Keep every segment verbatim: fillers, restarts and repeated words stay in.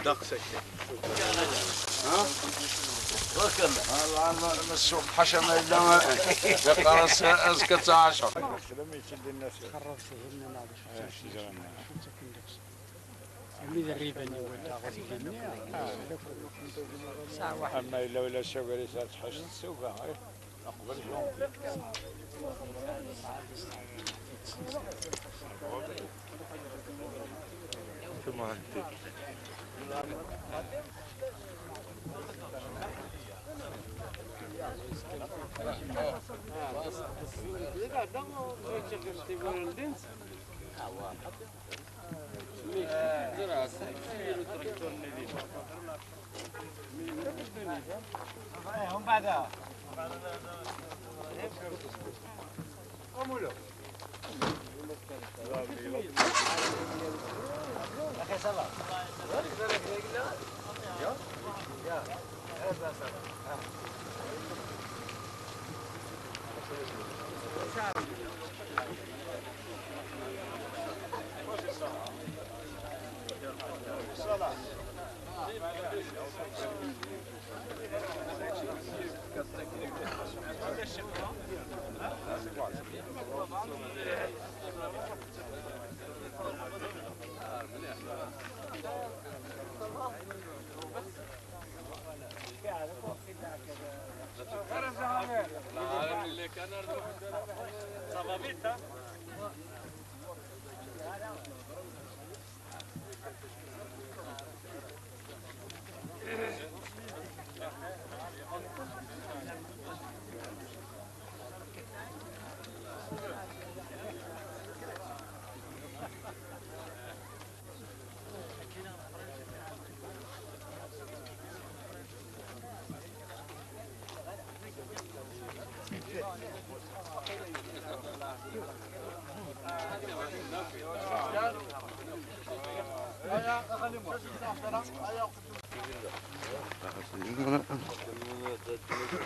Ddeqs akka. Ha? Barakallah. Ala, ala, ala, ssuq ḥaca ma yella, yeqqar-as azekka d taɛecṛa. Xerreb tihinna, maɛlic. Armi d rriba-nni wadda ɣer igenni. Sawa. Ama yella wala sagar-is ar tḥact tsuga, eh? Aqbel janvier. Kemma anti.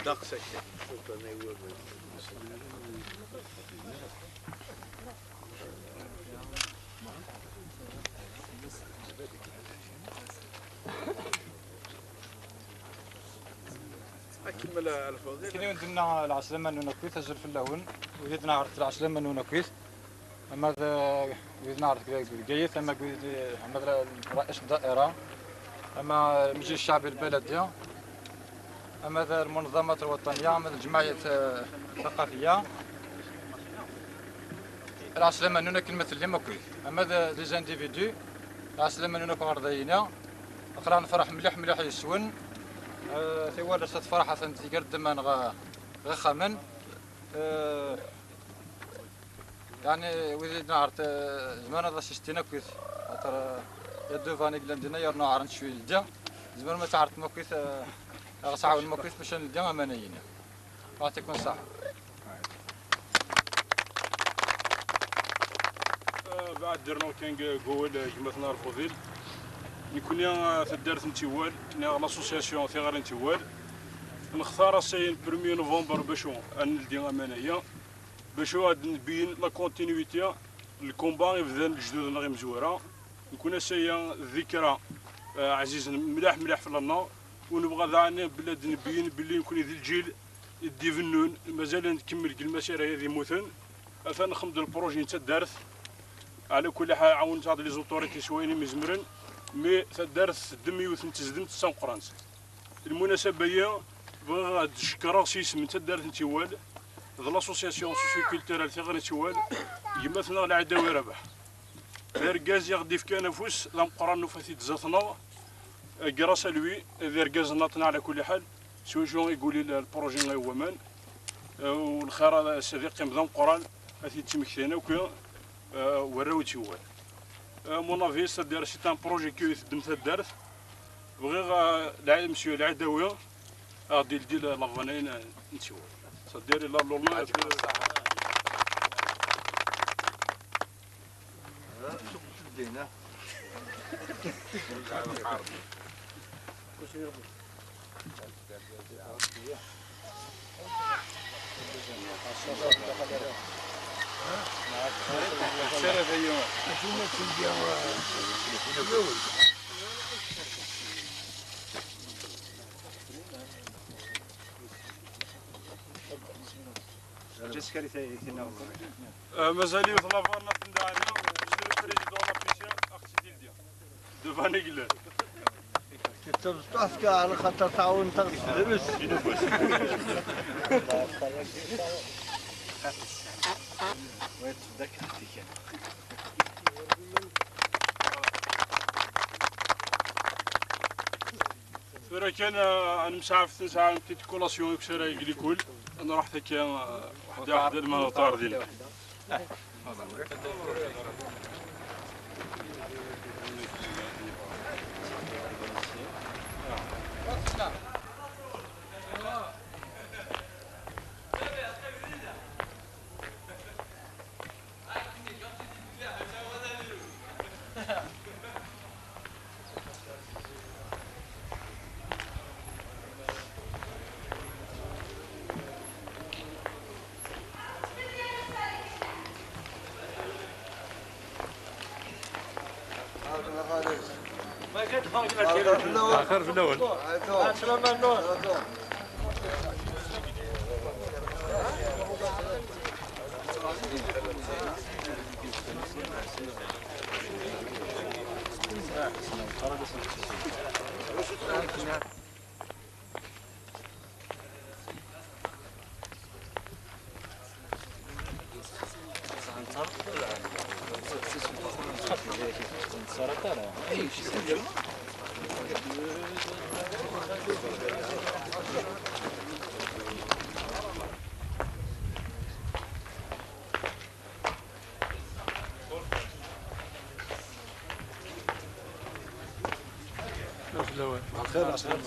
Ddeqs akka. Akemmel a Lfudil. Kini wendin-nneɣ lɛeslama-nwen akkit, azul fell-awen. Wid i d-neɛreḍ lɛeslama-nwen akkit. Ama d wid neɛreḍ deg Bgayet, ama d wid, ama d rrais dda'ira, ama lmejlis ccaɛbi lbaladi, ama d lmunḍamat lwaṭaniya, ama d lǧemɛiyat, eh, taqafiya. Lɛeslama-nwen akken ma tellim akkit. Ama d les individus, lɛeslama-nwen akk ɣer dayina. Aql-aɣ nefreḥ mliḥ mliḥ yes-wen. Eh, tiwal ass-a tefreḥ atan tigar ddemma ɣer, ɣer ixxamen. Eh, Yeɛni, wid i d-neɛreḍ, eh, zemren ad asistin akkit. Xaṭer, eh, ya dduvani i yellan dinna, yernu ɛerrent cwi ldi. Zemrem ad tɛerḍem akkit, eh, ad ɣ-tɛawnem akkit bac ad neldi aman-agi. Yeɛṭikum ṣṣeḥḥa. Eh, baɛd, derreɣ kan g-, gul, eh, gma-tneɣ Lfudil. Nekni, eh, taddart n Tiwal, neɣ l'association Tiɣri n Tiwal, nextar ass-a n premier novembre bac ad neldi aman-agi. Bac ad nbeyyen la continuité n lkumba i bdan lejdud-nneɣ imezwura. Nekni ass-aya d dikra, eh, ɛzizen mliḥ mliḥ fell-aneɣ. U nebɣa daɣen belli ad nbeyyen belli nekni d lǧil i d-ibennun, mazal ad nkemmel deg lmasira-ya d immuten. Atan nxeddem-d lpruji n taddart. Ɛla kulli ḥal, ɛawnet-aɣ-d les autorités s wayen i mi zemren, mi taddart teddem yiwet n tezdemt d tameqqrant. Lmunasaba-yi, bɣiɣ ad d-cekkreɣ s yisem n taddart n Tiwal d l'association socio-culturelle Tiɣri n Tiwal, gma-tneɣ Lɛidawi Rabaḥ. D argaz i ɣ-d-ifkan afus d ameqqran, nufa-t-id zdat-neɣ, grâce à lui, d argaz-nneɣ ɛla kulli ḥal, s wacu i yuli l-, lpruji-a n waman, eh, u lxir ad s-, ad iqqim d ameqqran, ad t-id-ttmektin akk, eh, warraw n Tiwal. Eh, mon avis, c'est-à-dire, c'est un projet qui teddem taddart. Bɣiɣ, eh, lɛi-, monsieur Lɛidawi, ad ɣ-d-yeldi la, la vanne n, n Tiwal. C'est-à-dire, il a l'honneur de... Ah, mazal-iyi tlava n At Ndɛani, je suis le président de la P C A, Arti Dildi. Devant l'église. Tabeṭṭuḥt kan, xaṭer tɛawen-nteɣ s drus. Tura kan, ah, ad nemsaɛaf, nesɛa une petite collation i usarag likul. Ad nruḥ takka, ah, waḥda waḥda lma neṭṭar din. Axir fell-awen. الخير، العسلامة.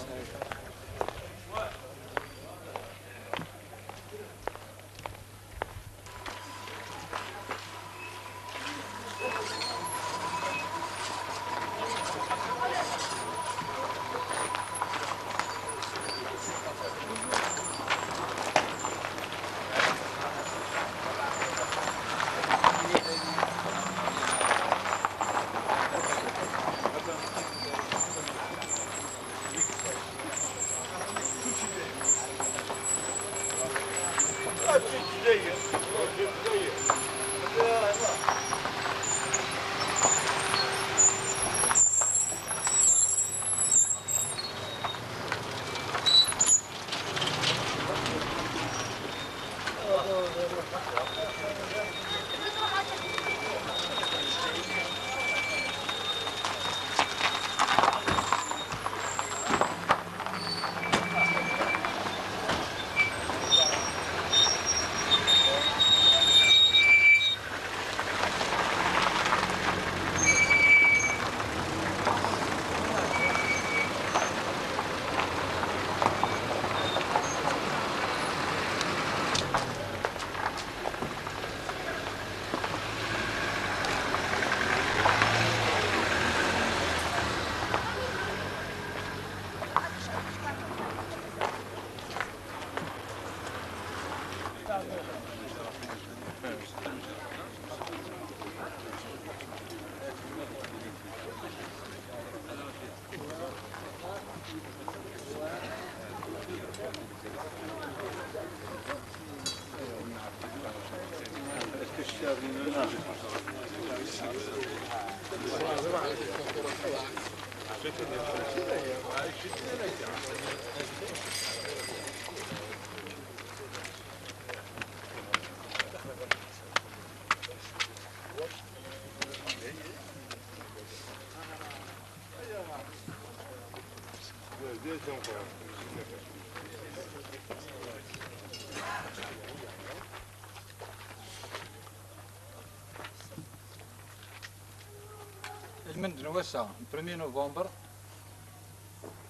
Lmend n wass-a, premier novembre,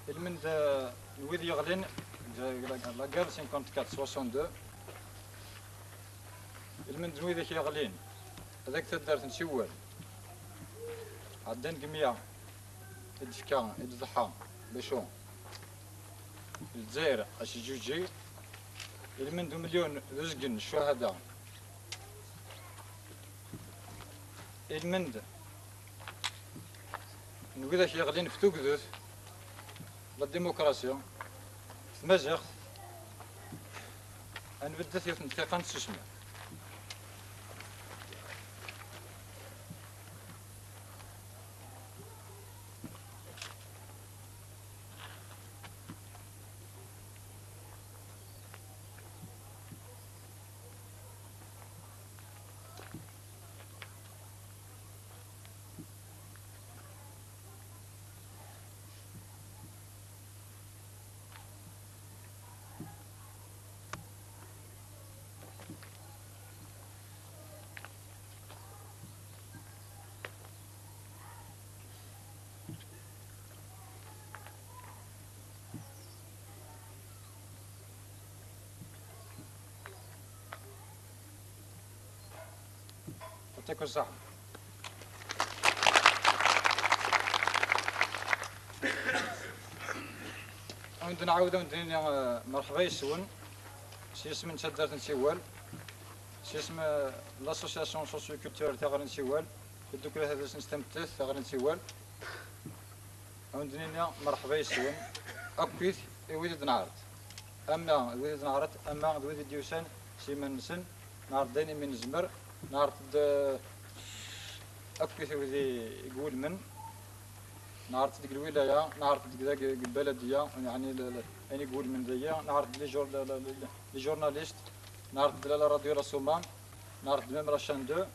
lmend, eh, n wid yeɣlin deg la, la guerre cinquante-quatre soixante-deux, lmend n widak yeɣlin deg taddart n Siwel, ɛeddan deg mya i d-tefka, i d-tḍeḥḥa bacu Lezzayer ad teǧǧuǧǧeg, ilmend umelyun d uzgen n ccuhada, Ilmend n widak yeɣlin ɣef tugdut, la démocratie, s tmaziɣt, ad nbeddet yiwet n dqiqa n tsusmi. يعطيكم الصحة. Ad nɛawed ad d-nini, eh, merḥba yes-wen. S yisem n taddart n Tiwal, s yisem, eh, l'association socio-culturelle Taɣri n Tiwal, tadukla tadelsant tamettat Taɣri n Tiwal. Ad wen-d-nini merḥba yes-wen akkit i wid i d-neɛreḍ. Ama d wid i d-neɛreḍ, ama d wid i d-yusan s yiman-nsen, neɛreḍ-d ayen imi nezmer, neɛreḍ-d, eh, akkit i wid i, i iwulmen, neɛreḍ-d deg lwilaya, neɛreḍ-d deg, deg, deg lbaladiya, yeɛni l-, l-, ayen i iwulmen dagi, neɛreḍ-d les jour-, l-, l-, l-, les journalistes, neɛreḍ-d la, la radio La Souma, neɛreḍ-d même la chaîne deux.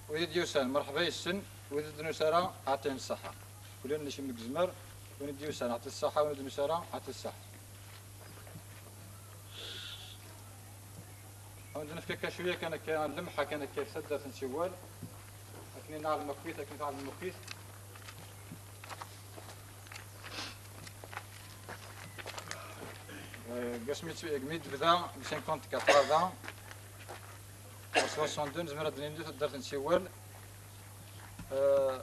Wid i d-yusan, merḥba yes-sen, wid ur d-nusi ara, ɛṭihen ṣṣeḥḥa. Kul yiwen ad yecnu deg tzemmar, win i d-yusan, ɛṭi-t ṣṣeḥḥa, win ur d-nusi ara, ɛṭi-t ṣṣeḥḥa. Ad wen-d-nefk akka cwiya kan akka, lemḥa kan akka, ɣef taddart n Tiwal, akken i nɛlem akkit, akken i tɛelmem akkit. Eh, deg wasmi tt-, deg mi d-tebda, deg cinquante-quatre da, ɣer soixante-deux, nezmer ad d-nini taddart n Tiwal, eh,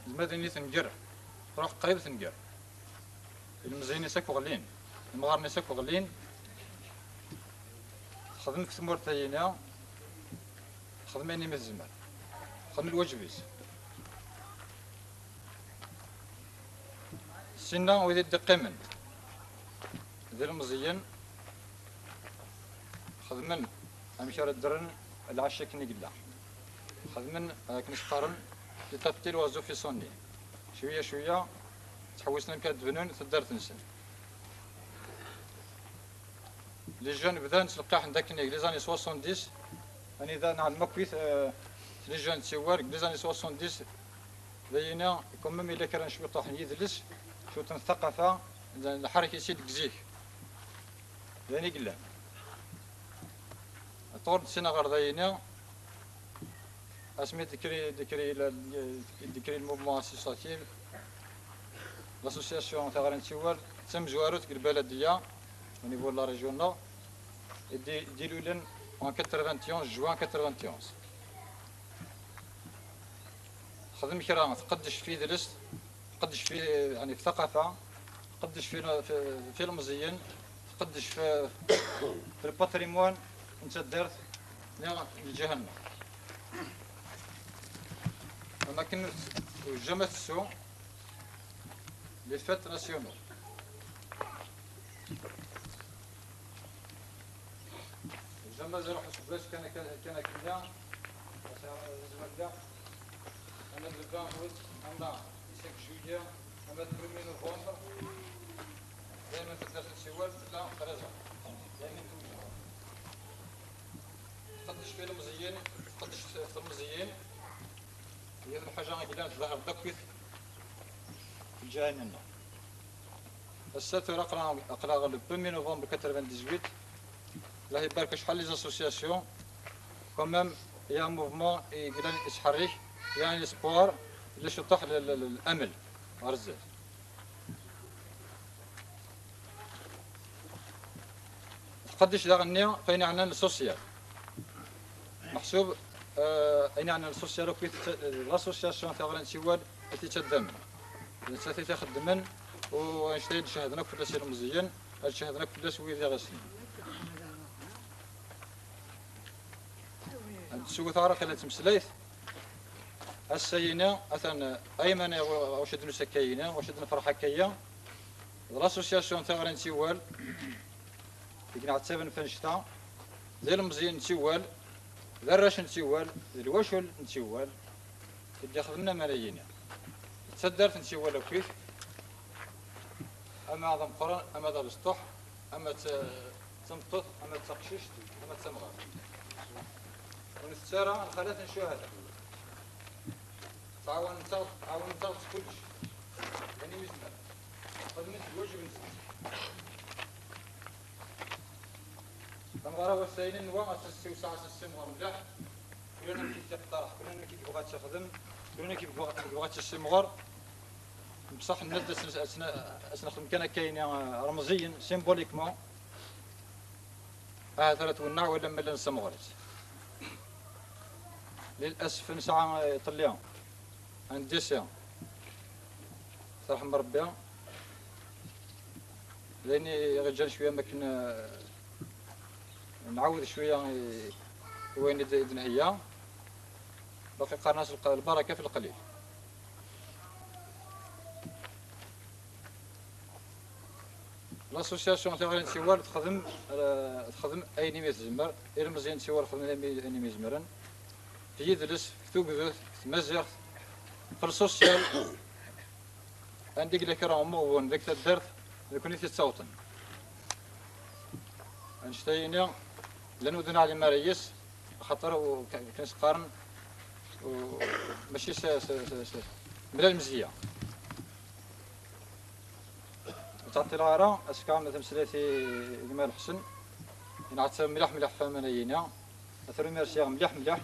nezmer ad nini tenger, truḥ qrib tenger. Ilmeẓyen-is akk ɣlin, imɣaren-is akk ɣlin. Texdem ɣef tmurt-ayina, texdem ayen imi tezmer, texdem lwaǧeb-is. Sinna wid i d-iqqimen d ilmeẓyen, xedmen amek ara ddren lɛecc akken i yella. Xedmen akken i s-qqaren, petit à petit l'oiseau fait son nid. Cwiya cwiya, ttḥewwisen amek ara d-bnun taddart-nsen. Les jeunes bdan ttleqqiḥen-d akken deg les années soixante-dix, anida neɛlem akkit, euh, les jeunes n Tiwal, deg les années soixante-dix, d ayina, quand même, yella kra n cwiṭuḥ n yidles, cwiṭ n thaqafa, n-, nḥerrek-itt-id deg zik. D ayen i yellan. Ṭur d sina ɣer dayini, asmi d-, décréter, décréter la, décréter le mouvement associatif, l'association Taɣri n Tiwal, d tamezwarut deg lbaladiya, au niveau de la région nord, i d-, d-ilulen en quatre-vingt-onze, juin quatre-vingt-onze. Texdem kra, tqeddec fi yidles, tqeddec fi, yeɛni, fi thaqafa, tqeddec fi, fi, fi ilmeẓyen, tqeddec fi, fi le patrimoine n taddart neɣ n lǧiha-nneɣ. Am akken ur jamais tettu les fêtes nationaux. Zama mazal ruḥ useggas kan akka, kan akkenni, asa zman da, ama d le vingt août, ama cinq juillet, ama d premier novembre, dayma taddart n Tiwal tella treize ans. Dayma tewjed. Tqeddec fi ilmeẓyen, tqeddec fi telmeẓyin, yat lḥaǧa i yellan tḍahar-d akkit lǧiha-nneɣ. Ass-a tura aql-, aql-aɣ le premier novembre quatre-vingt-dix-huit. Allah ibarek acḥal les associations. Quand même, il y a un mouvement i yellan yettḥerrik, il y a un espoir, yella ciṭuḥ l-, l-, l-, l'amel ɣer zdat. Tqeddec daɣenni f ayen yeɛnan le social. Meḥsub, eh, ayen yeɛnan le social akk i t-, l'association Taɣri n Tiwal i t-ittaddamen. D nettat i t-ixeddmen, u anect-a i d-cehden akk fell-as ilmeẓyen, ad cehden akk fell-as wid i ɣ-yessnen. Sewwet ara xilla n tmeslayt. Ass-ayini, atan, ayman wacu ad d-nusa akka-yini, wacu ad d-nefreḥ akka-yi, d l'association Tiɣri n Tiwal, i yenɛettaben f annect-a, d ilemẓiyen n Tiwal, d arrac n Tiwal, d lwacul n Tiwal, i d-ixedmen aman-ayini. D taddart n Tiwal akkit, ama d ameqqran, ama d abesṭuḥ, ama d ta-, d tameṭṭut, ama d taqcict, ama d tamɣart. Ur ntett ara lxalat n ccuhada. Ttɛawanent-aɣ, ttɛawanent-aɣ s kullec. Llan i mi zemren. Xedment lwajeb-nsent. Tameɣra wass-a-inin nwa ad s-nessiwseɛ, ad s-nessimɣer mliḥ. Kul amek i d-iqtarḥ, kul amek i yebɣa ad tt-ixdem, kul amek i yebɣa, yebɣa ad tt-issimɣer. Bṣaḥ, nna-d ad s-, ad s-, ad s-nexdem kan akka-yini, eh, remẓiyen, symboliquement. Ahat ara twenneɛ wala ma llan semɣer-itt. Lilasef nesɛa, eh, iṭelli, un décès. Terḥem Rebbi. D ayen i ɣ-iǧǧan cwiya am akken, eh, nɛawed cwiya i, i wayen i d-, i d-nheyya. Baqi qqaren-as lq-, lbaraka fi lqlil. L'association Tiɣri n Tiwal texdem, eh, texdem ayen imi tezmer, ilmeẓyen n Tiwal xedmen ayen imi, ayen imi zemren, f yidles, f tugdut, f tmaziɣt, f le social, anda i yella kra n umeɣbun deg taddart, d nekkni i t-ittawṭen. Annect-ayini, llan ur d-neɛlim ara yes, axaṭer u-, k-, akken i s-qqaren, u-, mačči s, s, s, s, mlal mezya. Ur ttɛeṭṭileɣ ara, ad s-fkeɣ tameslayt i gma Lḥsen. Yenɛettab mliḥ mliḥ f waman-ayini. Ad t-remercier mliḥ mliḥ.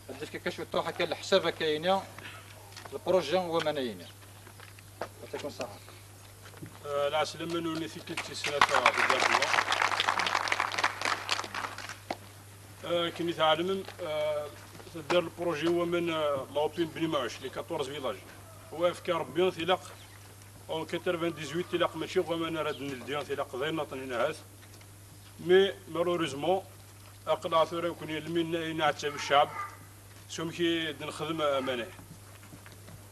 Ad d-ifk akka cwiṭṭuḥ akka leḥsab akka-yini, le projet n waman-ayini. Yɛṭikum ṣṣaḥa. Eh, lɛeslama-nwen i tikkelt tis snat, eh, di Garzwa. Eh, akken i tɛelmem, eh, tedder le projet n waman, eh, la O P M Bni Mɛuc, les quatorze villages. Wa yefka Rebbi tilaq, en quatre-vingt-dix-huit tilaq mačči ɣ waman ara d-neldi, tilaq d ayen aṭnin ahat. Mais malheureusement, aql-aɣ tura nekkni lmi n-, i nɛettab ccɛeb, s umek i d-nexdem aman-ayi.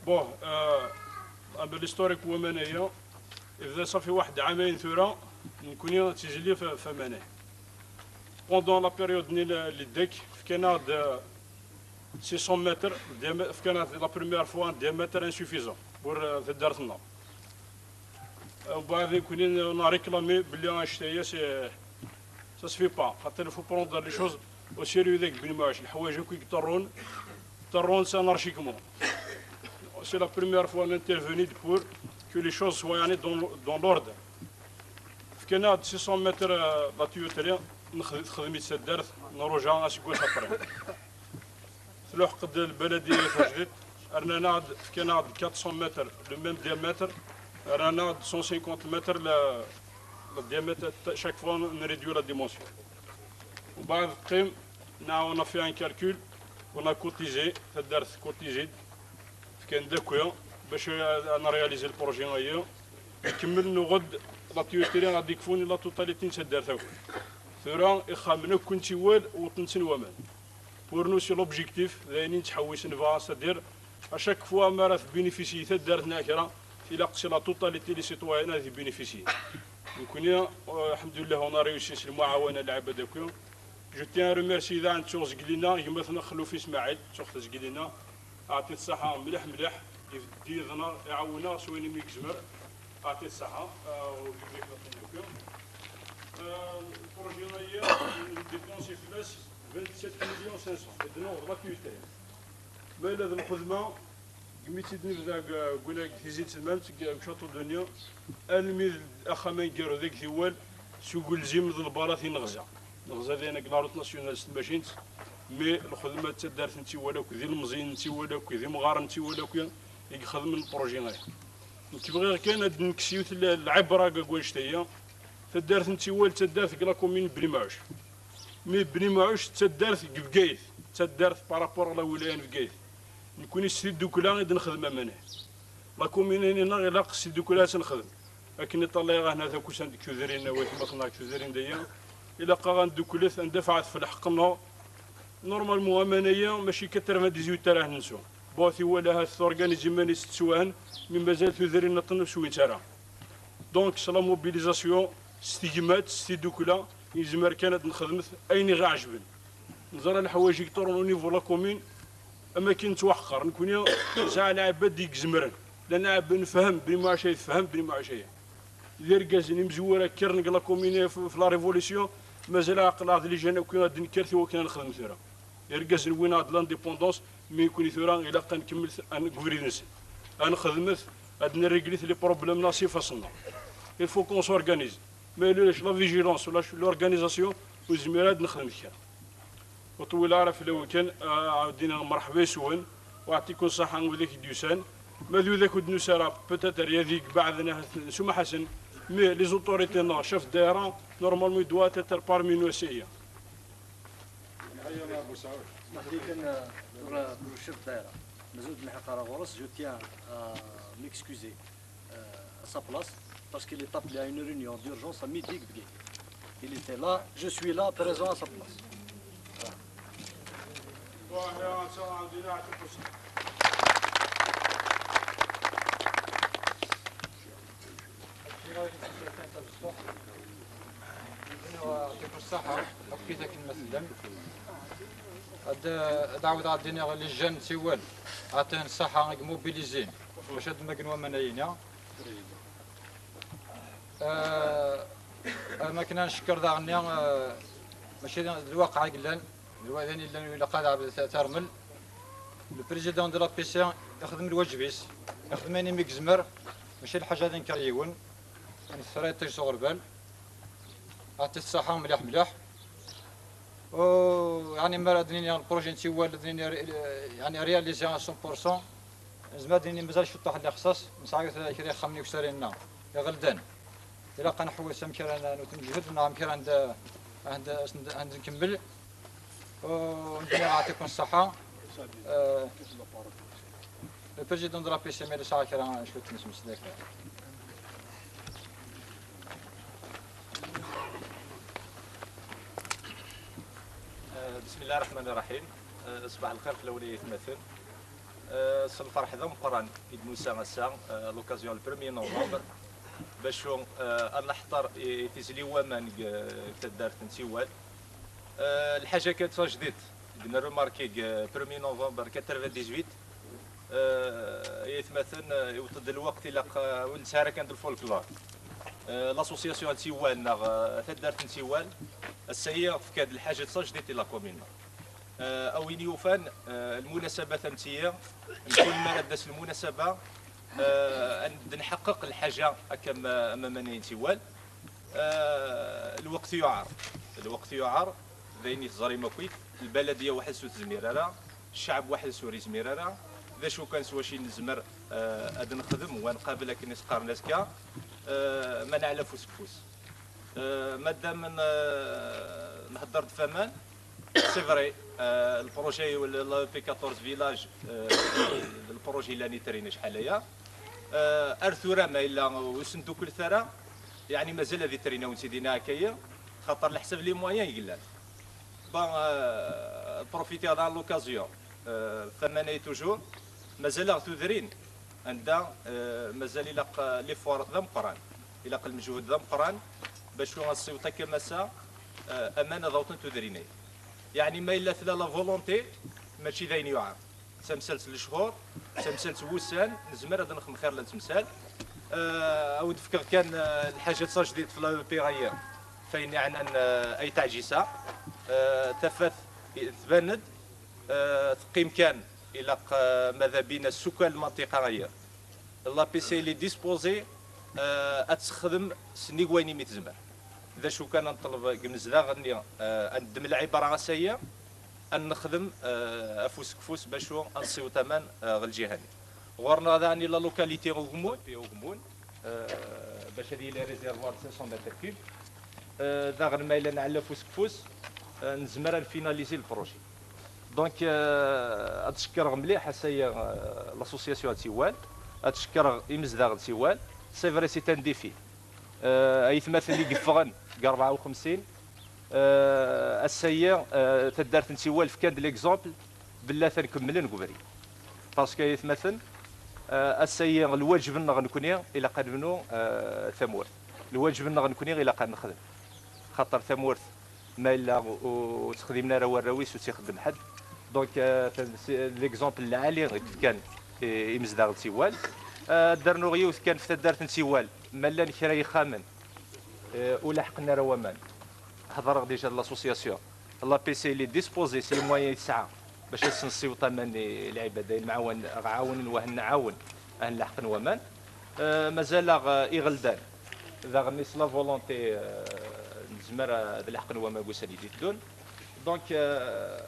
Bon, euh, am l'historique n waman-ayi, ibda ṣafi waḥed ɛamayen tura, nekkni d tizli f, f aman-ayi. Pendant la période-nni n, n l'IDEC, fkan-aɣ-d, euh, six cents mètres, diamè-, fkan-aɣ-d la première fois un diamètre insuffisant pour, euh, taddart-nneɣ. Mbeɛd nekkni on a réclamé belli annect-aya c'est, ça se fait pas. Xaṭer il faut prendre les choses au sérieux deg Bni Mɛuc. Leḥwayeǧ akk i yeṭṭerrun, ṭṭerrun c'est anarchiquement. C'est la première fois on intervient pour que les choses soient, yani, dans, dans l'ordre. Fkan-aɣ-d six cents mètres, euh, la tuyauterie, nexd-, texdem-itt taddart, nruja aseggas après. Tluḥeq-d lbaladiya tajdidt, rnan-aɣ-d, fkan-aɣ-d quatre cents mètres, le même diamètre, rnan-aɣ-d cent cinquante mètres le, le diamètre, chaque fois on réduit la dimension. Mbeɛd teqqim, na, on a fait un calcul, on a cotisé, taddart cotisé-d, fkan-d akk bac ad, ad nréaliser le projet-ayi. Nkemmel nuɣ-d la tuyauterie ad ikfun la totalité n taddart akk. Tura ixxamen akk n Tiwal wwḍen-ten waman. Pour nous, c'est l'objectif, d ayen i nettḥewwis, nebɣa, c'est-à-dire, à chaque fois mi ara tbinifisyi taddart neɣ kra, tilaq c'est la totalité les citoyens ad ibinifisyi. Nekkni, euh, alḥemdulillah, on a réussi s lemɛawna n lɛibad akk. Je tiens à remercier daɣen, ttuɣ zgelli-nneɣ, gma-tneɣ Xelluf Ismaɛil, ttuɣ-t zgelli-nneɣ, aɛṭi-t ṣṣaḥa mliḥ mliḥ, ibedd yid-neɣ, iɛawen-aɣ s wayen imi yezmer, aɛṭi-t ṣṣaḥa. Euh, projet-ayi, ndépensi fell-as vingt-sept millions cinq cents, d nnuɣ d la tuyauterie. Ma yella d lxedma, imi tt-id-nebda deg, deg, deg Tizi n Telmamt, deg, deg Château de Nyon, almi d axxam aneggaru deg Tiwal, s ugelzim d lbarat i neɣza. Neɣza dayen deg la route nationale s tmacint, mais lxedma d taddart n Tiwal akk, d ilemẓiyen n Tiwal akk, d imɣaren n Tiwal akk i ixedmen le projet-ayi. Nekk bɣiɣ kan ad d-nekkes yiwet l-, lɛibra deg wannect-aya. Taddart n Tiwal d taddart deg la commune n Bni Mɛuc. Mais Bni Mɛuc d taddart deg Bgayet, d taddart par rapport à la wilaya n Bgayet. Nekkni s tiddukla i d-nexdem aman-ayi. La commune-nni-nneɣ ilaq s tiddukla ad tt-nexdem. Akken i ṭṭalayeɣ ahna takusan deg tudrin, waytmaten-nneɣ deg tudrin daya, Ilaq-aɣ ad nedduklet, ad ndafɛet ɣef lḥeqq-nneɣ. Normalement, aman-aya mačči quatre-vingt-dix-huit ara nensu. Bon, tiwala ahat torganiz iman-is tettwahen, mi mazal tudrin aṭṭan ur swint ara. Donc, s la mobilisation, s tegmat, s tiddukla, yezmer kan ad nexdmet ayen i ɣ-iɛejben. Neẓra leḥwayeǧ i yeḍran au niveau la commune, am akken nettwaḥqer. Nekni nesɛa lɛibad i izemren. Llan lɛibad nefhem, Bni Muɛac yefhem, Bni Muɛac. D irgazen imezwura kkren deg la commune f, f la révolution, mazal aql-aɣ d les jeunes akk ad d-nekker i wakken ad nexdem tura. Irgazen wwin-aɣ-d l'indépendance, mi nekni tura ilaq ad nkemmel deg ubrid-nsen. Ad nexdmet, ad nréglit les problèmes-nneɣ s ifassen-nneɣ. Il faut qu'on s'organise. Ma yella ulac la vigilance, ulac l'organisation, ur nezmir ad nexdem kra. Ur ṭwil ara fell-awen kan, ah, ɛawed-iniɣ merḥba yes-wen, u yeɛṭi-ken ṣṣeḥḥa widak i d-yusan. Ma d widak ur d-nusi ara, peut-être yad i ibeɛden ahat nsumaḥ-asen, mais les autorités-nneɣ, chef de daïra, normalement il doit être parmi nous ass-agi. Smah li kan, euh, pour, euh, pour le chef de daïra. Mazal ur d-nlḥiq ara ɣur-s, je tiens à m'excuser, euh, à sa place, parce qu'il est appelé à une réunion d'urgence à midi. Il était là, je suis là, présent à sa place. Voilà. Ad, ad ɛawdeɣ ad d-iniɣ les jeunes n Tiwal, ɛṭihen ṣṣeḥḥa i yimobilizin bac ad d-mmagren waman-agi. Euh, am akken ad ncekker daɣen-nni, euh, mačči d lwaqiɛ i yellan, d wa-, d ayen yellan ilaq ad ɛebd ta-, tarmel. Le président de l'A P C ixdem lwaǧeb-is, ixdem ayen imi yezmer, mačči lḥaǧa ad inker yiwen, ad neffer iṭij s uɣerbal. Ɛṭi-t ṣṣeḥḥa mliḥ mliḥ. U, yeɛni, mi ara d-nini le projet n Tiwal, ad d-nini ré-, yeɛni, réalisé à cent pour cent, nezmer ad d-nini mazal ciṭuḥ n lixṣaṣ, nesɛa kra, kra ixxamen i usari-nneɣ iɣelden. Ilaq ad nḥewwes amek ara n-, newwet lmeǧhud neɣ amek ara n-, ad, ad, ad nkemmel. U, nniɣ ɛṭiken ṣṣeḥḥa. Euh, le président de l'A P C, ma yella yesɛa kra, cwiṭ n ttmeslak. Euh, بسم الله الرحمن الرحيم. Euh, ṣṣbeḥ lxir fell-awen ay atmaten. Euh, s lferḥ d ameqqran i d-nusa ass-a, euh, à l'occasion le premier novembre, bac, euh, ad neḥḍer i, i tizli n waman deg, deg taddart n Tiwal. Euh, lḥaǧa kan d tajdidt i d-nremarki deg, euh, premier novembre quatre-vingt-dix-huit, euh, ay atmaten, euh, iwweḍ-d lweqt ilaq, euh, ur nesɛi ara kan d lfolklor. Euh, l'association n Tiwal neɣ, euh, taddart n Tiwal, ass-agi tefka-d lḥaǧa d tajdidt i la commune. Euh, a win yufan, euh, lmunasabat am tiyi, mkul mi ara d-tas lmunasaba, euh, ad d-nḥeqqeq lḥaǧa akka am, am aman-agi n Tiwal. Euh, lweqt yuɛer, lweqt yuɛer, d ayen i teẓrim akk-it, lbaladiya weḥd-s ur tezmir ara, ccɛeb weḥd-s ur yezmir ara, d acu kan s wacu i nezmer, euh, ad nexdem, wa nqabel akken i s-qqaren azekka, euh, ma neɛla afus deg ufus. Euh, madam n-, euh, nhedder-d f aman, c'est vrai, euh, le projet, le, le P quatorze village, euh, le projet yellan itrin acḥal aya. Euh, ar tura ma yella ur senduklet ara, yeɛni mazal ad itrin, awen-tt-id-iniɣ akka-yi, xaṭer leḥsab les moyens i yellan. Bon, euh, profiter dans l'occasion, euh, f aman-agi toujours, mazal-aɣ tudrin, anda, euh, mazal ilaq, euh, l'effort d ameqqran, ilaq lmejhud d ameqqran, bac ad nessiweḍ akka massa, euh, aman ad awḍen tudrin-agi. Yeɛni ma yella tella la volonté, mačči d ayen yuɛer. D tamsalt n lechur, d tamsalt n wussan, nezmer ad nexdem xir la nettemsal. Euh, ad wen-d-fkeɣ kan, euh, lḥaǧa d tajdidt f l'A E P agi, f ayen yeɛnan, euh, Ayt Ɛǧisa. Euh, tafat tban-d, euh, teqqim kan, ilaq, euh, mada bina ssukal lmantiqa-agi. L'A P C il est disposé, euh, ad texdem sennig wayen imi tezmer. D acu kan ad neṭleb deg imezdaɣ-nni, euh, ad neddem lɛibra ass-agi, ad nexdem, euh, afus deg ufus bac ad nessiweḍ aman, euh, ɣer lǧiha-nni. Ɣur-neɣ daɣen la localité Ugmun, Ugmun, euh, bac ad yili réservoir de cinq cents mètres cubes. Euh, daɣen ma yella neɛla afus deg ufus, euh, nezmer ad nfinalizi le projet. Donc, euh, ad cekkreɣ mliḥ ass-agi, euh, l'association n Tiwal, ad cekkreɣ imezdaɣ n Tiwal. C'est vrai, c'est un défi. Euh, aytmaten i yeffɣen deg rebɛa u xemsin, Euh, ass-agi, euh, taddart n Tiwal fkan-d l'exemple belli atan kemmlen deg ubrid. Parce que, ay atmaten, euh, ass-agi lwaǧeb-nneɣ nekni ilaq ad nebnu, euh, tamurt. Lwaǧeb-nneɣ nekni ilaq ad nexdem. Xaṭer tamurt ma yella ur tt-xdimen ara warraw-is, ur tt-ixeddem ḥedd. Donc, euh, l'exemple lɛali i d-fkan i, imezdaɣ n Tiwal. Euh, ad d-rnuɣ yiwet kan f taddart n Tiwal, ma llan kra yexxamen, euh, ur laḥqen ara waman. Hedreɣ déjà d l'association. L'A P C il est disposé s les moyens i tesɛa bac ad sen-nessiweḍ aman i lɛibad, ayen mɛawen, ɣ-ɛawnen wah nɛawen ad nlaḥqen waman. Euh, mazal-aɣ, euh, iɣeldan. Daɣen s la volonté, euh, nezmer ad laḥqen waman deg ussan i d-iteddun. Donc, euh,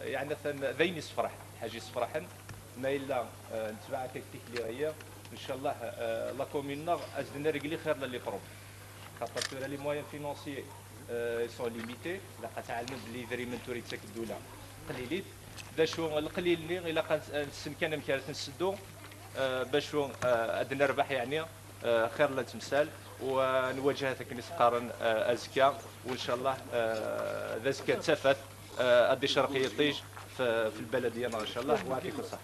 yeɛni atan d ayen yessefraḥen, d ḥaǧa yessefraḥen. Ma yella, euh, netbeɛ akka deg tikli-agi, ncallah, euh, la commune-nneɣ ad s-d-nergel i xir n les problèmes. Xaṭer tura les moyens financiers, euh, ils sont limités. Ilaq ad tɛelmem belli idrimen tura yettak ddula qlilit. D acu, lqlil-nni ilaq ad, ad nessen kan amek ara t-nseddu, euh, bac, euh, ad nerbeḥ, yeɛni, euh, xir n temsal, u, euh, nwaǧeh akken i s-qqaren, euh, azekka, u ncallah, euh, d azekka d tafat, euh, ad d-icreq yiṭij f, f lbaladiya-nneɣ, ncallah, u ɛṭikum ṣṣeḥḥa.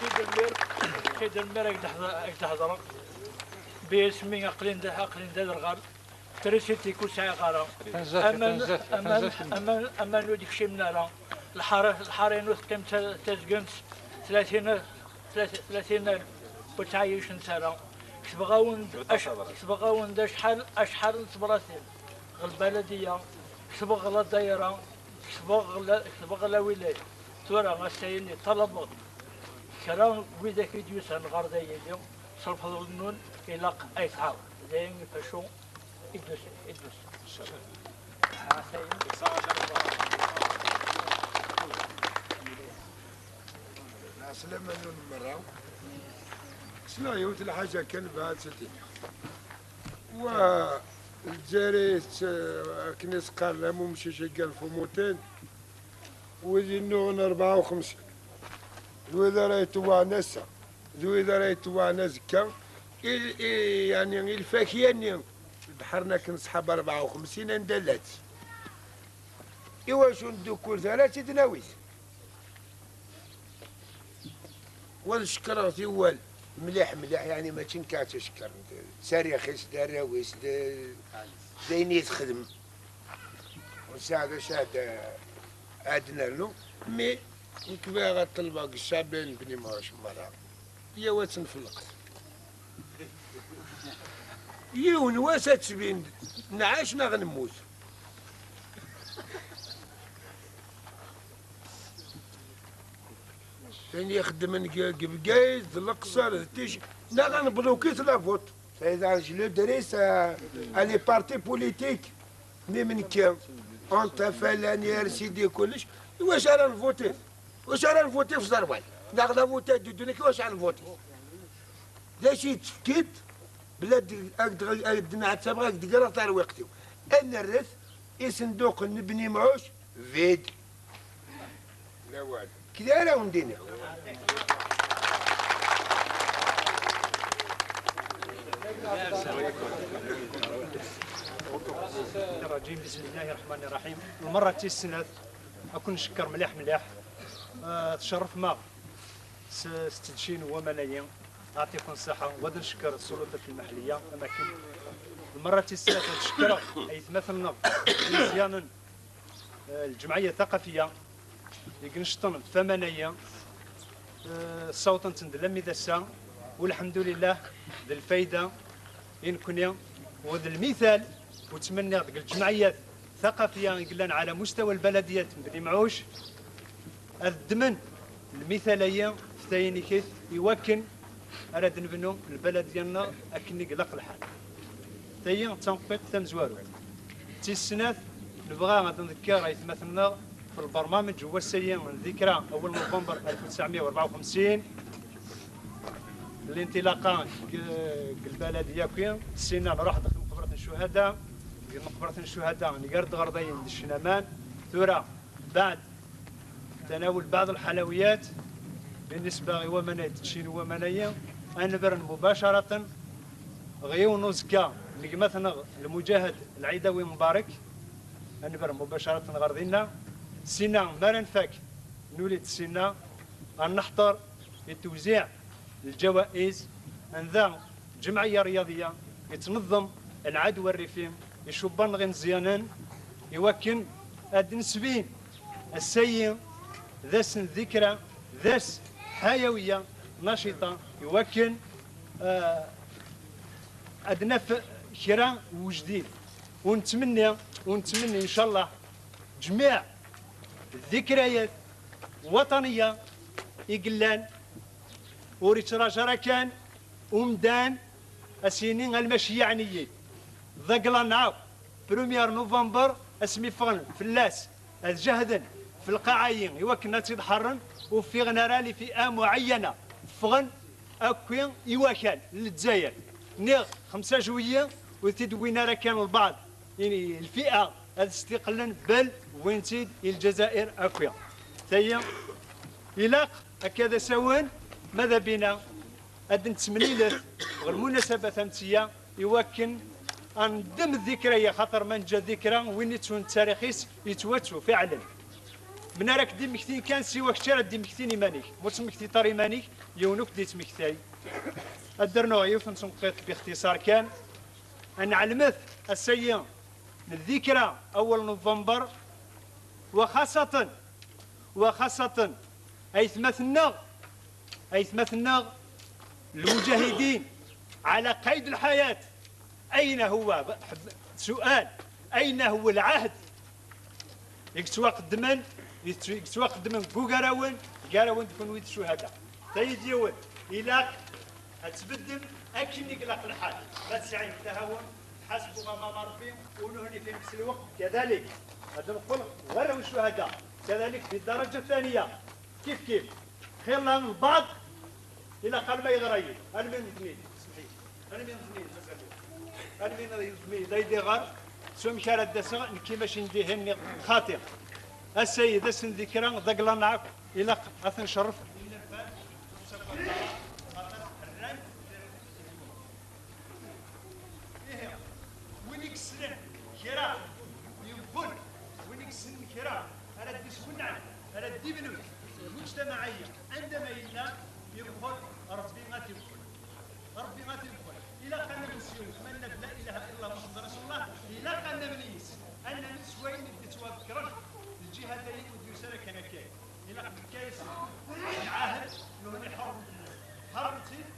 Sidi Lmir, Sidi Lmir, ak-d-hedreɣ. Bi isem-i aql-in d, aql-in d aderɣal. Trisiti ur sɛiɣ ara. Aman, aman, aman, aman ur d-kcimen ara. Lḥara, lḥara-inu teqqim ta-, tazgemt tlatin, tlatin, tlatin alef ur ttɛeyyicent ara. Ketbeɣ-awen-d ac-, ketbeɣ-awen-d acḥal, acḥal n tebratin ɣer lbaladiya, ketbeɣ ɣer la dayra, ketbeɣ ɣer la, ketbeɣ ɣer la wilaya. Tura ass-a ini ṭalabeɣ-d kra n widak i d-yusan ɣer dayili, s lfeḍl-nnun ilaq ay tɛawen. D ayen ifacu. Idus, idus. Ɛeslama-nwen merra. Ssneɣ yiwet lḥaǧa kan bɣiɣ ad tt-id-iniɣ. Wa Lezzayer, akken i s-qqaren, am umcic i yellan f umuṭin, wid yennuɣen rebɛa u xemsin, d wid ara yeṭewɛen ass-a, d wid ara yeṭewɛen azekka, i, i, yeɛni, i lfakya-nni ḍeḥren akken ṣṣḥab rebɛa u xemsin anda llant. Iwacu ur neddukkul ara ad tt-id-nawi? Wa ad cekkreɣ Tiwal mliḥ mliḥ, yeɛni mačči nekk ad tt-cekkren, d tarix-is, d arraw-is, d, d ayen i texdem. Ur nesɛi d acu ad, ad nernu, mi nekk bɣiɣ ad ṭelbeɣ deg ccabi n Bni Mɛuc merra, yaw ad tt-nfelqet. Yiwen wass ad tbin, nɛac neɣ nemmut. Ayen ixeddmen deg, deg Bgayet, d Leqṣer, d Tic-, neɣ ad nbluki-t la vote. C'est-à-dire, je l'adresse à, à les partis politiques. Mi menki, entre Afalani, R C D, kullec, iwacu ara nvuti? Iwacu ara nvuti f ẓerwal? Neɣ la vote ad d-ddun, iwacu ara nvuti? D acu yettfekit? Bla d-, ad d-, ad d-nɛettabeɣ, ad d-greɣ tarwiqt-iw. Ad nerret isenduqen n Bni Mɛuc vide. Kdi ara wen-d-iniɣ. الرجيم. بسم الله الرحمن الرحيم. Lmerra tis snat, ad ken-ncekker mliḥ mliḥ. Ah, tcerrfem-aɣ s, s tedcin n waman-agi. Ɛṭikum ṣṣeḥḥa. Wa ad ncekker ssulṭat lmeḥliya, amakken. Lmerra tis snat, ad cekkreɣ aytmaten-nneɣ imeẓyanen, eh, lǧemɛiyya taqafiya i inecṭen f waman-agi, eh, ssawḍen-ten-d lammi d ass-a, u lḥemdulillah, d lfayda i nekni, u d lmital u ttmenniɣ deg lǧemɛiyat taqafiya i yellan ɛla mustawa lbaladiyat n Bni Mɛuc, ad ddmen lmital-agi f tayniket i wakken ara d-nebnu lbaladiya-nneɣ akken i ilaq lḥal. Tayi d tanqiṭ tamezwarut. Tis snat, nebɣa ad nḍekker aytmaten-nneɣ f lbermameǧ n wass-agi n dikra, awel November alef u tesɛemya u rebɛa u xemsin, linṭilaqa deg, deg lbalad yakki, sinna nruḥ-d ɣer tmeqbert n ccuhada, deg tmeqbert n ccuhada nger-d ɣer dayen d ccnaman. Tura, baɛd تناول بعض الحلويات بالنسبة i waman-agi, teččin waman-agi, ad nebren mubacaratan ɣer yiwen uzekka n gma-tneɣ lmuǧahed Lɛidawi Mbarek, ad nber mubacarat ɣer dinna. Sina, mi ara nfak, nuli-d sina, ad neḥḍer i tewziɛ n lǧawaiz, anda lǧemɛiyya rryaḍiyya yettneẓẓem lɛad war rifi icubban ɣer imeẓyanen, iwakken ad nesbin ass-ayi d ass n dikra, d ass ḥayawiyya, naciṭa, iwakken, eh, ad naf kra n wejdid. U nettmenni, u nettmenni, ncallah, ǧmiɛ ddikrayat waṭaniya i yellan, ur yettraǧu ara kan umdan, a s-yini almaci yeɛni-yi-d. D agla-nneɣ, premier novembre, asmi ffɣen fell-as ad jehden f lqaɛa-yi iwakken ad tt-id-ḥerren, ur ffiɣen ara li fi'a muɛeyyana, ffɣen akk i wakal n Lezzayer. Niɣ xemsa juillet ur t-id-wwin ara kan lbaɛḍ, ini, lfi'a ad stiqlen, bel wwin-tt-id i Lezzayer akk. Tayi ilaq akka d asawen, ma d abina ad nettemlilet ɣer lmunasabat am tiya, iwakken ad neddem dikra-ya, xaṭer ma neǧǧa dikra, win ittun ttarix-is yettwattu fiɛlen. Mi ara k-d-immektin kan, siwa kečč ara d-immektin iman-ik. Ma ur temmektiḍ ara iman-ik, yiwen ur k-d-ittmektay. Ad d-rnuɣ yiwet n tenqiḍt bixtiṣar kan. Ad nɛelmet ass-ayi n dikra awal November, wa xaṣaten, wa xaṣaten aytmaten-nneɣ, aytmaten-nneɣ lmujahidin ɛala qayd lḥayat. Ayna huwa, sual, ayna huwa lɛahd i yettwaqeddmen, i yettw-, i yettwaqeddmen deg ugarawen, gar-awen d kunwi d ccuhada? Tayi d yiwen, ilaq ad tbeddem akken i ilaq lḥal. Ma tesɛim tahawun, tḥasbem amam Rebbi, u nuhni fi nefs lweqt, kadalik. Ad nqul warraw ccuhada, kadalik fi ddaraja thaniya. Kif kif. Xilla lbaɛḍ, ilaq alma yeɣra-yi, almi neḍmi, semḥi, almi neḍmi, mazal. Almi neḍmi, la idiɣer, s wamek ara d-aseɣ, nekki mačči n dihin, nniɣ xaṭi. Ass-ayi d ass n dikra, d agla n ɛakk, ilaq ad t-ncerref. Ihi, win i yessnen kra yewwel, win i yessnen kra ara d-iswenɛen, ara d-ibnun lmujtamaɛ-agi anda ma yella, yewwel, Rebbi ad t-iwwel. Rebbi ad t-iwwel. Ilaq ad namen s yiwet, ma nenna la ilaha illa Llah Muḥemmed Rasulullah, ilaq ad namen yis, ad namen s wayen i d-ittwaḍekkren lǧihad-agi ur d-yusi ara kan akka. Ilaq nekka-yas lɛahd, nuhni ḥerren fell-as. Ḥerren-t-id,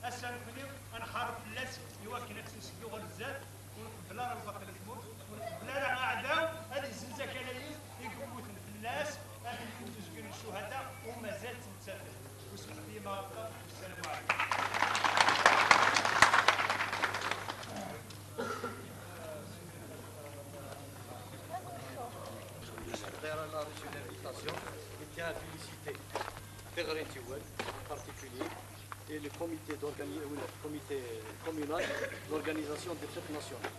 ass-a nekni ad nḥareb fell-as iwakken ad tt-nseddu ɣer zdat, ur nqebbel ara lbaṭel i tmurt, ur nqebbel ara aɛdaw ad izzenz akal-agi i yemmuten fell-as, ad yemmut uzgen n ccuhada u mazal ttmettaten. U smeḥ-iyi ma ɣelṭeɣ, wassalamu ɛalaykum. D'ailleurs, elle a reçu l'invitation. Il tient à féliciter Teɣri n Tiwal, en particulier, et le comité d'organi-, euh, le comité communal d'organisation des fêtes nationales.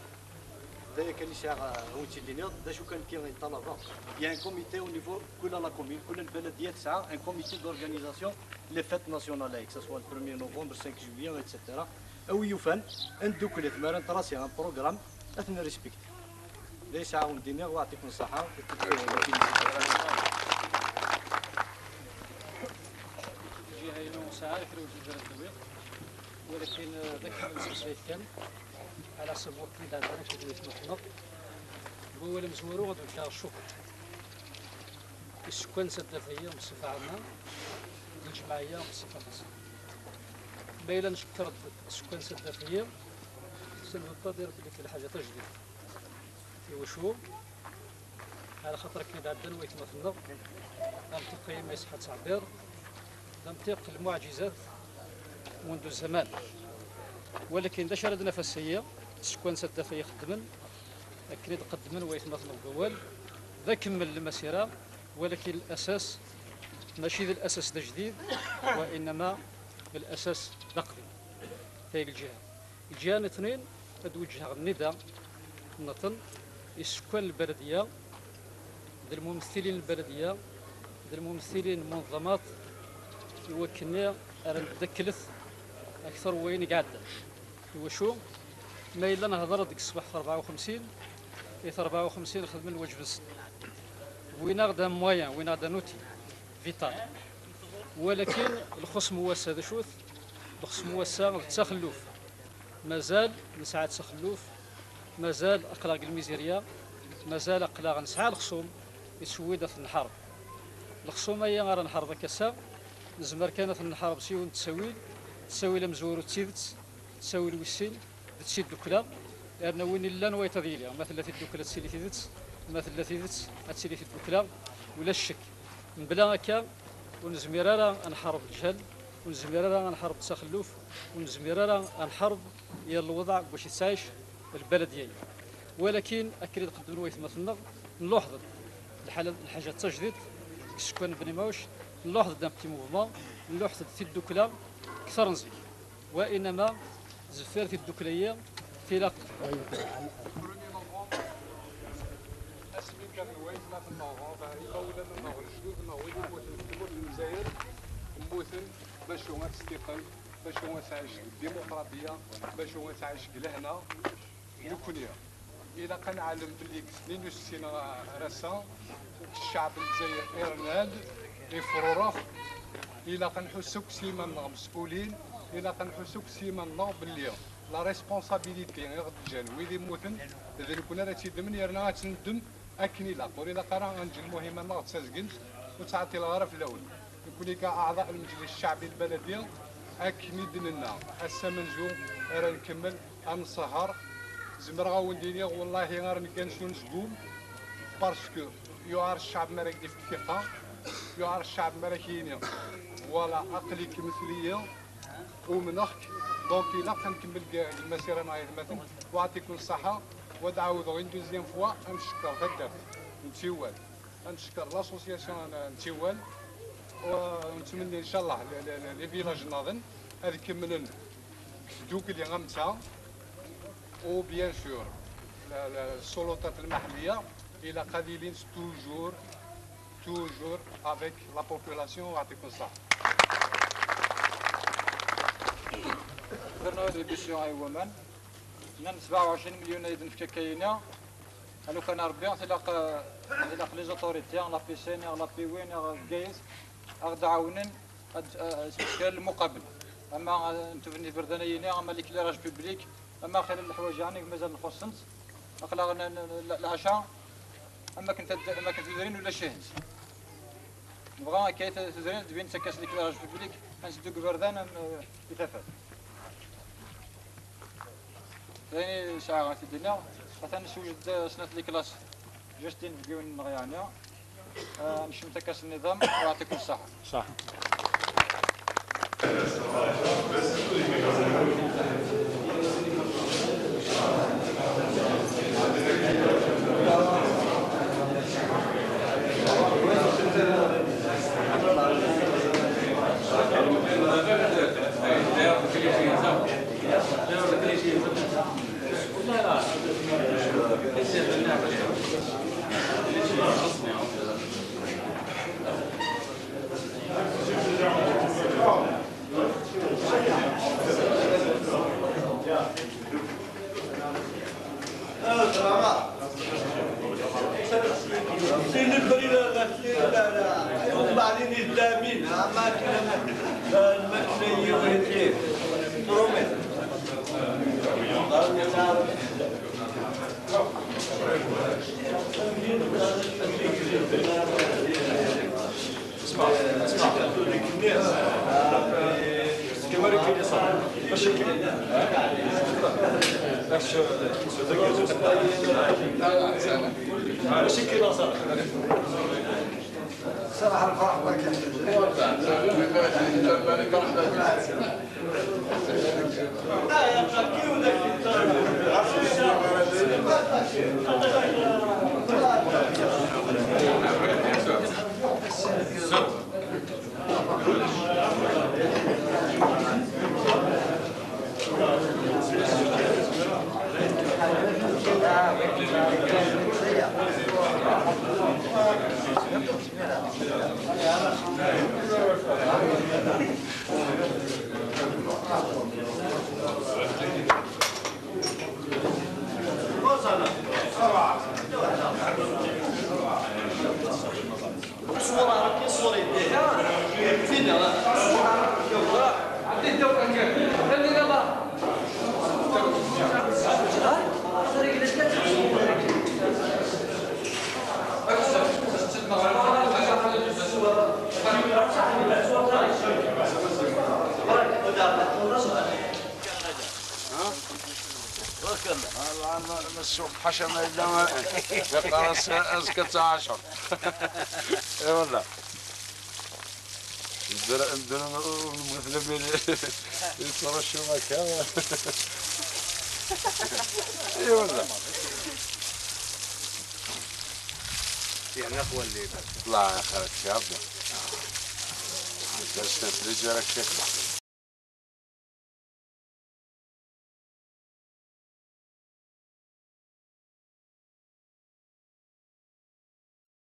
D aya kan i sɛiɣ, euh, ad wen-tt-id-iniɣ, d acu kan kan n ṭṭalaba. Il y a un comité au niveau كل la commune, كل البلدية تسعى un comité d'organisation les fêtes nationales, que ce soit le premier novembre, cinq juillet, et cetera. A wi yufan, ad nduklet, mi ara ntrasi un programme, ad t-nrespecti. D ayen sɛiɣ ad wen-d-iniɣ, wa yeɛṭikum ṣṣeḥḥa. Lǧiha-inu sɛiɣ kra n tebrat d-awiɣ, walakin, eh, d akken ad nseqsay kan, ɛla ḥsab wakken i d-ɛeddan akk d waytmaten-nneɣ. Deg wawal amezwaru, ad d-wekkeɣ ccukr i ssukkan n taddart-agi bṣifa ɛamma, d lǧemɛiyya bṣifa xaṣṣa. Ma yella neckeṛ-d ssukkan n taddart-agi, ça ne veut pas dire belli كاين حاجة تجديد. Iwacu? Ɛla xaṭer akken i d-ɛeddan waytmaten-nneɣ, d amtiq-agi ma iṣeḥḥa ttɛebbiṛ, d amtiq n lmuɛǧizat mundu zzaman. Walakin d acu ara d-naf ass-agi, ssukkan n taddart-agi xeddmen, akken i d-qeddmen waytmaten deg wawal, d akemmel n lmasira, walakin lasas mačči d lasas d ajdid, وإنما lasas d aqdim. Tagi lǧiha. Lǧiha n tnin, ad d-weǧǧheɣ nnida nniḍen i ssukkan n lbaladiyya, d lmumethilin n lbaladiyya, d lmumethilin n lmunḍamat, i wakken ara nddaklet akter n wayen i iɛeddan. Iwacu? Ma yella nehḍer-d deg ṣṣbeḥ f rebɛa u xemsin, i t rebɛa u xemsin xedmen lwaǧeb-nsen. Wwin-aɣ-d un moyen, wwin-aɣ-d un outil vital. Walakin lxesm n wass-a d acu-t? Lxesm n wass-a d taxelluf. Mazal nesɛa taxelluf, mazal aql-aɣ deg lmizirya, mazal aql-aɣ nesɛa lexṣum yettewwi-d ad t-nḥareb. Lexṣum-agi ara nḥareb akka ass-a, nezmer kan ad t-nḥareb s yiwen n ttawil, ttawil amezwaru d tidet, ttawil wis sin, d tiddukla, yerna win illan wayeḍ ad yili, ma tella tiddukla ad tili tidet, ma tella tidet ad tili tiddukla, ulac ccek. Mebla akka, ur nezmir ara ad nḥareb lǧehel, ur nezmir ara ad nḥareb taxelluf, ur nezmir ara ad nḥareb yir lewḍeɛ deg wacu tettɛic lbalad-agi. Walakin, akken i d-qeddmen waytmaten-nneɣ, nluḥeḍ-d lḥala, lḥaǧa d tajdidt deg isekwan n Bni Mawc, nluḥeḍ-d un petit mouvement, nluḥeḍ-d tiddukla kter n zik. Wa inama zeffir tiddukla-yi tilaq. Premier novembre, asmi kan waytmaten-nneɣ, imawlan-nneɣ, lejdud-nneɣ, wid yemmuten deg tmurt n Lezzayer, mmuten bacu ad testiqel, bacu ad tɛic deg dimuqraṭiyya, bacu ad tɛic deg lehna. Nekkni ilaq ad nɛlem belli deg tnin u settin ar ass-a, ccɛeb n Lezzayer irna-d, ifrurex. Ilaq ad nḥuss akk s yiman-nneɣ mes'ulin, ilaq ad nḥuss akk s yiman-nneɣ belli la responsabilité i ɣ-d-ǧǧan wid immuten, d nekkni ara tt-iddmen yerna ad tt-neddem akken ilaq. Ur ilaq ara ad neǧǧ lmuhima-nneɣ d tazgemt, ur ttɛeṭṭileɣ ara fell-awen. Nekkni ka aɛḍaء lmejlis ccɛbi lbaladi, akken i d-nenna, ass amenzu ara nkemmel, ad nṣehher. Zemreɣ ad wen-d-iniɣ, wallahi, ara neggan s unezgum, parce que yuɛer ccɛeb mi ara k-d-ifk tiqqa, yuɛer ccɛeb mi ara k-yini, voilà, aql-ik mtel-iyi, umneɣ-k. Donc, ilaq ad nkemmel deg, deg lmasira-nneɣ, ay atmaten, wa ɛṭikum ṣṣeḥḥa, wa ad ɛawdeɣ une deuxième fois, ad ncekker taddart n Tiwal. Ad ncekker l'association n, n Tiwal. U nettmenni, ncallah, le, le, le, les villages nniḍen ad kemmlen deg tdukli am ta. U bien sûr, la, la, السلطات المحلية ilaq ad ilin toujours, toujours avec la population. U ɛṭikum ṣṣeḥḥa. Terna révolution ay waman. Nnan sebɛa u ɛecrin million ay d-nefk akka-yini. Alukan a Rebbi, tilaq, tilaq les autorités, neɣ P C, neɣ la P W, neɣ Bgayet, ad ɣ-d-ɛawnen ad, ad, ad smektan lmuqabel. Ama, eh, n tebni iberdan ayini, ama l'éclairage public, ama xir n leḥwayeǧ yeɛni mazal nxuṣṣent. Aql-aɣ n, n, n, leɛca, am akken tad-, am akken tudrin ulac ihens. Nebɣa akka i tudrin ad d-tbin, takka s l'éclairage public, ad nteddu deg iberdan am, eh, i tafat. D ayen i sɛiɣ ad t-id-iniɣ. Atan nessewjed-d snat les classes, juste inebgiwen-nneɣ yeɛni. Ah, nekcem takka s nniḍam, u yeɛṭikum ṣṣeḥḥa. Ṣṣeḥḥa. اسمع، اسمع. كما كاين صح. ماشي كاين. ماشي كاين صح. صراحة الفرح ما كاينش. Suq ḥaca ma yella, yeqqar-as azekka d taɛacert. Ay wallah. Nder, nder, ur nemmut lmil. Yettruccu akka. Ay wallah. Yerna xwalli. Ṭleɛ xir-ik ya Rebbi. Mazal snat leǧar akka.